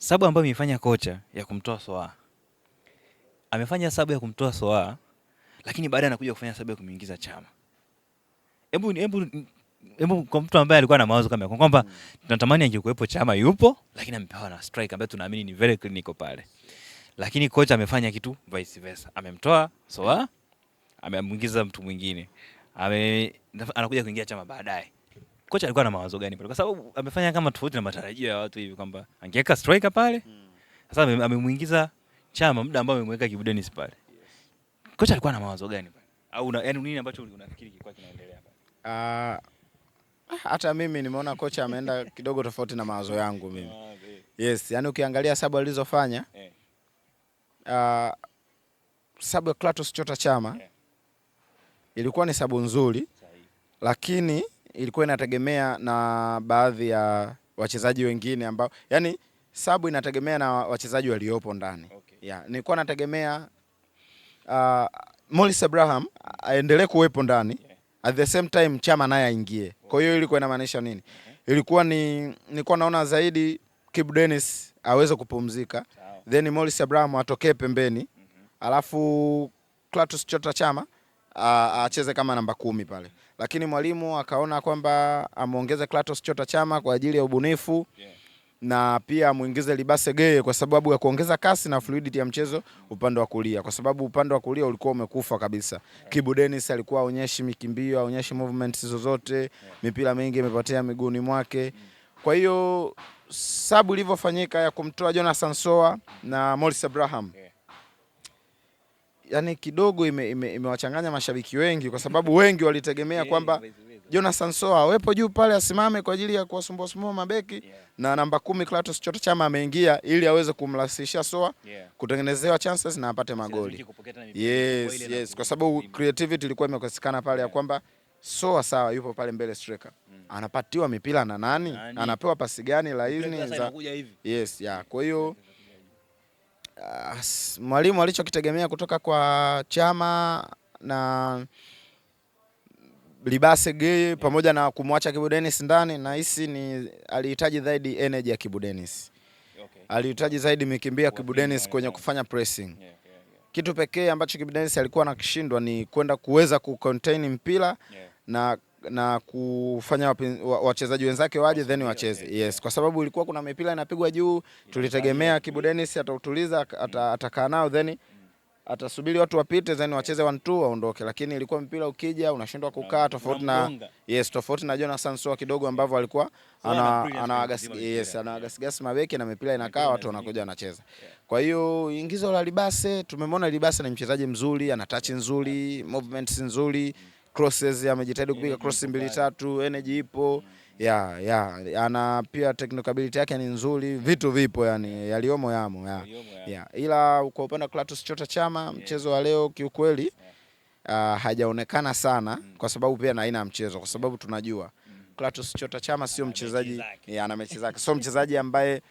Sub ambayo ameifanya kocha ya kumtoa Soa, amefanya sub ya kumtoa Soa, lakini baadaye anakuja kufanya sub ya kumuingiza Chama. Hebu kwa mtu ambaye alikuwa na mawazo kama yako kwamba tunatamani angekuwepo Chama yupo, lakini amepewa na striker ambaye tunaamini ni very clinical pale, lakini kocha amefanya kitu vice versa, amemtoa Soa, amemuingiza mtu mwingine, anakuja kuingia Chama baadaye. Kocha alikuwa na mawazo gani pale? Kwa sababu amefanya kama tofauti na matarajio ya watu hivi kwamba angeweka striker pale. Sasa amemuingiza Chama muda ambao amemweka Kibu Dennis pale. Kocha alikuwa na mawazo gani pale? Au yaani nini ambacho unafikiri kilikuwa kinaendelea pale? Ah, hata mimi nimeona kocha ameenda kidogo tofauti na mawazo yangu mimi. Yes, yani ukiangalia sub alizofanya, sub ya Clatous Chota Chama ilikuwa ni sub nzuri, lakini ilikuwa inategemea na baadhi ya wachezaji wengine ambao, yani sub inategemea na wachezaji waliopo ndani. Yeah, nilikuwa nategemea Morris Abraham aendelee kuwepo ndani, at the same time Chama naye aingie. Kwa hiyo ilikuwa inamaanisha nini? Ilikuwa ni nilikuwa naona zaidi Kibu Dennis aweze kupumzika, then Morris Abraham atokee pembeni, alafu Clatous Chota Chama acheze kama namba 10 pale, lakini mwalimu akaona kwamba amuongeze Clatous Chota Chama kwa ajili ya ubunifu na pia amuingize Libase Geye kwa sababu ya kuongeza kasi na fluidity ya mchezo upande wa kulia, kwa sababu upande wa kulia ulikuwa umekufa kabisa. Kibu Dennis alikuwa aonyeshi mikimbio, aonyeshi movements zozote, mipira mingi imepotea miguuni mwake. Kwa hiyo sub ilivyofanyika ya kumtoa Jonathan Soa na Morris Abraham, yani kidogo imewachanganya mashabiki wengi, kwa sababu wengi walitegemea kwamba Jonathan Soa awepo juu pale asimame kwa ajili ya kuwasumbua sumbua mabeki na namba 10 Clatous Chota Chama ameingia ili aweze kumrahisishia Soa kutengenezewa chances na apate magoli. Yes, kwa sababu creativity ilikuwa imekosekana pale ya kwamba Soa sawa yupo pale mbele striker. Anapatiwa mipira na nani? Nani? Anapewa pasi gani laini Sasa za inakuja hivi. Yes, yeah. Kwa hiyo mwalimu alichokitegemea kutoka kwa Chama na Libase Geye pamoja na kumwacha Kibu Dennis ndani, nahisi ni alihitaji zaidi energy ya Kibu Dennis. Alihitaji zaidi mikimbio ya Kibu Dennis kwenye kufanya pressing. Kitu pekee ambacho Kibu Dennis alikuwa anakishindwa ni kwenda kuweza kucontain mpira na kufanya wachezaji wenzake waje then wacheze. Yes, kwa sababu ilikuwa kuna mipira inapigwa juu, tulitegemea Kibu Dennis atautuliza, atakaa nao then atasubiri watu wapite then wacheze 1-2 waondoke, lakini ilikuwa mpira ukija unashindwa kukaa, tofauti na Unamgonga. Yes, tofauti na Jonathan Soa kidogo ambavyo alikuwa Soa ana brilliance ana kwenye kuzima yes, mipira. anawagasigasi mabeki na mipira inakaa, Mipira watu inazidi. wanakuja wanacheza. Kwa hiyo ingizo la Libase, tumemwona Libase ni mchezaji mzuri, ana touch nzuri, movements nzuri, crosses amejitahidi kupiga Energy cross ipo mbili pale. tatu, energy ipo. Yeah, ana pia technical ability yake ni nzuri, vitu vipo yani, yaliomo yamo, yeah. Yaliomo yamo. Yeah. Ila kwa upande wa Clatous Chota Chama, mchezo wa leo kiukweli hajaonekana sana kwa sababu pia na aina ya mchezo, kwa sababu tunajua Clatous Chota Chama sio Ana mechi mchezaji zake. Yeah, ana mechi zake, sio mchezaji ambaye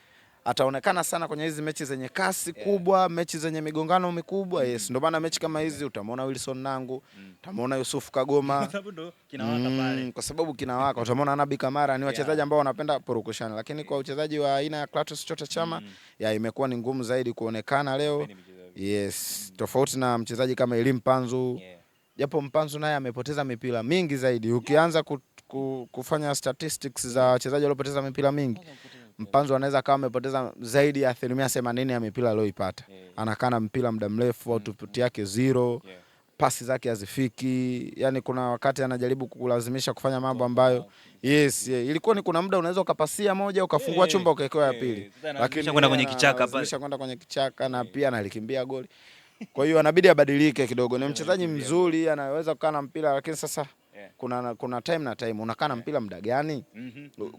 ataonekana sana kwenye hizi mechi zenye kasi kubwa, mechi zenye migongano mikubwa. Yes, ndio maana mechi kama hizi utamwona Wilson Nangu, utamwona Yusuf Kagoma Kwa sababu ndo kinawaka pale. Kwa sababu kinawaka, utamwona Nabi Kamara, ni wachezaji ambao wanapenda purukushani, lakini kwa uchezaji wa aina ya Clatous Chota Chama ya imekuwa ni ngumu zaidi kuonekana leo. Hapendi michezo hiyo. Yes, tofauti na mchezaji kama Elie Mpanzu, japo Mpanzu naye amepoteza mipira mingi zaidi. Ukianza kufanya statistics za wachezaji waliopoteza mipira mingi, Mpanzu anaweza akawa amepoteza zaidi ya 80% ya mipira aliyoipata. Anakaa na mpira muda mrefu, output yake zero, pasi zake hazifiki. Yani kuna wakati anajaribu kulazimisha kufanya mambo ambayo yes, yeah. Ilikuwa ni kuna muda unaweza ukapasia moja ukafungua chumba ukawekewa ya pili, Sasa analazimisha lakini kwenda kwenye kichaka pale. analazimisha kwenda kwenye kichaka na pia analikimbia goli. Kwa hiyo anabidi abadilike kidogo. Ni mchezaji mzuri, anaweza kukaa na mpira, lakini sasa kuna time na time unakaa na mpira muda gani?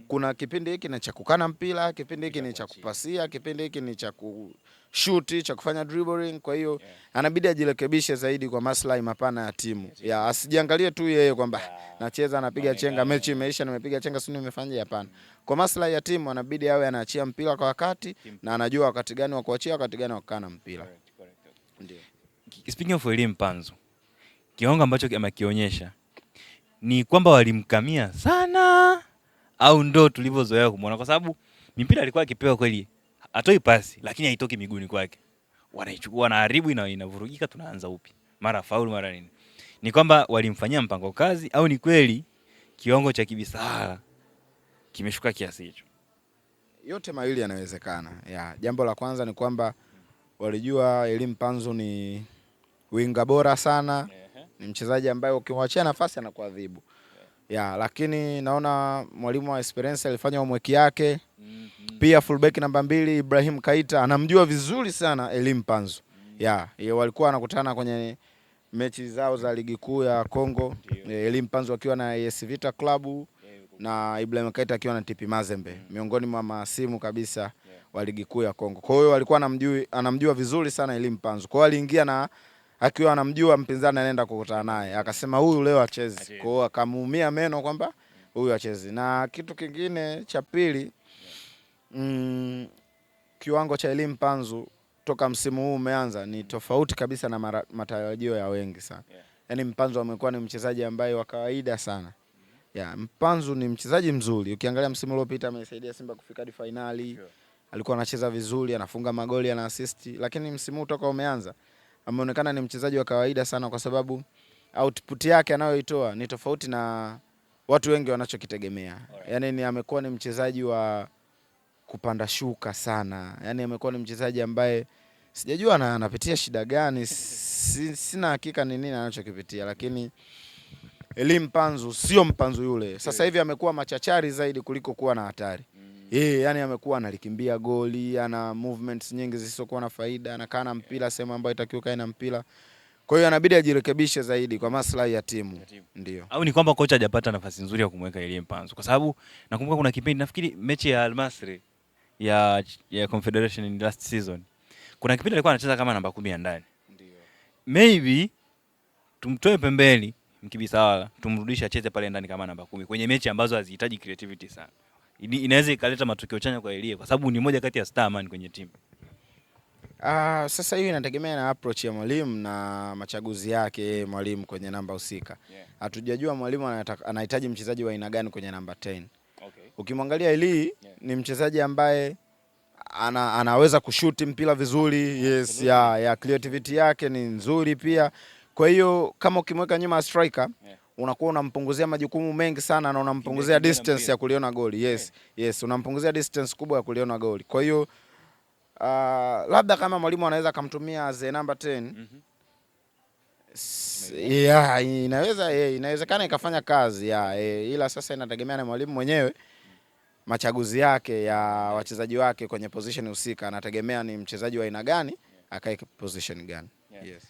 Kuna kipindi hiki ni cha kukaa na mpira, kipindi hiki ni cha kupasia, kipindi hiki ni cha kushuti, cha kufanya dribbling. Kwa hiyo anabidi ajirekebishe zaidi kwa maslahi mapana ya timu. Ya, asijiangalie tu yeye kwamba nacheza napiga chenga, mechi imeisha, nimepiga chenga, si nimefanya. Hapana. Kwa maslahi ya timu anabidi awe anaachia mpira kwa wakati na anajua wakati gani wa kuachia, wakati gani wa kukaa na mpira. Correct, correct. Ndio. Speaking of Elie Mpanzu, kiwango ambacho amekionyesha ni kwamba walimkamia sana au ndo tulivyozoea kumwona? Kwa sababu mipira alikuwa akipewa kweli Atoi pasi lakini haitoki miguuni kwake. Wanaichukua, wanaharibu, inavurugika, tunaanza upya. Mara faulu mara nini. Ni kwamba walimfanyia mpango kazi au ni kweli kiwango cha Kibisawala kimeshuka kiasi hicho? Yote mawili yanawezekana. Ya, jambo la kwanza ni kwamba walijua Elie Mpanzu ni winga bora sana, ni mchezaji ambaye ukimwachia nafasi anakuadhibu. Ya, lakini naona mwalimu wa Esperance alifanya homework yake. Pia fullback namba 2 Ibrahim Kaita anamjua vizuri sana Elie Mpanzu. Ya, walikuwa wanakutana kwenye mechi zao za ligi kuu ya Kongo, Elie Mpanzu akiwa na AS Vita Club na Ibrahim Kaita akiwa na TP Mazembe, miongoni mwa maasimu kabisa wa ligi kuu ya Kongo. Kwa hiyo walikuwa anamjua vizuri sana Elie Mpanzu. Kwa hiyo aliingia na akiwa anamjua mpinzani anaenda kukutana naye, akasema huyu leo achezi. Kwa hiyo akamuumia meno kwamba huyu achezi. Na kitu kingine cha pili, kiwango cha Elie Mpanzu toka msimu huu umeanza ni tofauti kabisa na matarajio ya wengi sana. Yaani Mpanzu amekuwa ni mchezaji ambaye wa kawaida sana. Ya, Mpanzu ni mchezaji mzuri. Ukiangalia msimu uliopita amesaidia Simba kufika hadi finali. Alikuwa anacheza vizuri, anafunga magoli, ana assist, lakini msimu huu toka umeanza ameonekana ni mchezaji wa kawaida sana kwa sababu output yake anayoitoa ni tofauti na watu wengi wanachokitegemea. Yaani ni amekuwa ni mchezaji wa kupanda shuka sana. Yaani amekuwa ni mchezaji ambaye sijajua anapitia shida gani, sina hakika ni nini anachokipitia, lakini Elie Mpanzu sio Mpanzu yule. Sasa hivi amekuwa machachari zaidi kuliko kuwa na hatari. Yani amekuwa analikimbia goli, ana movements nyingi zisizokuwa na faida, anakaa na mpira sehemu ambayo itakiwa kae na mpira. Kwa hiyo anabidi ajirekebishe zaidi kwa maslahi ya timu. Ndio. Au ni kwamba kocha hajapata nafasi nzuri ya kumweka Elie Mpanzu? Kwa sababu nakumbuka kuna kipindi nafikiri mechi ya Al Masry ya Confederation in last season. Kuna kipindi alikuwa anacheza kama namba 10 ya ndani. Ndio. Maybe tumtoe pembeni Mkibisawala, tumrudishe acheze pale ndani kama namba 10 kwenye mechi ambazo hazihitaji creativity sana. Inaweza ikaleta matokeo chanya kwa Elie kwa sababu ni moja kati ya star man kwenye timu. Sasa hiyo inategemea na approach ya mwalimu na machaguzi yake mwalimu kwenye namba husika. Hatujajua mwalimu anahitaji mchezaji wa aina gani kwenye namba 10. Ukimwangalia Elie ni mchezaji ambaye anaweza kushuti mpira vizuri. Yes, ya creativity yake ni nzuri pia. Kwa hiyo kama ukimweka nyuma ya striker, unakuwa unampunguzia majukumu mengi sana na unampunguzia distance ya kuliona goli. Yes, yes, unampunguzia distance kubwa ya kuliona goli. Kwa hiyo labda kama mwalimu anaweza akamtumia as a number 10, yeah, inawezekana ikafanya kazi ila sasa inategemea na mwalimu mwenyewe machaguzi yake ya wachezaji wake kwenye position husika, anategemea ni mchezaji wa aina gani akae position gani. Yes.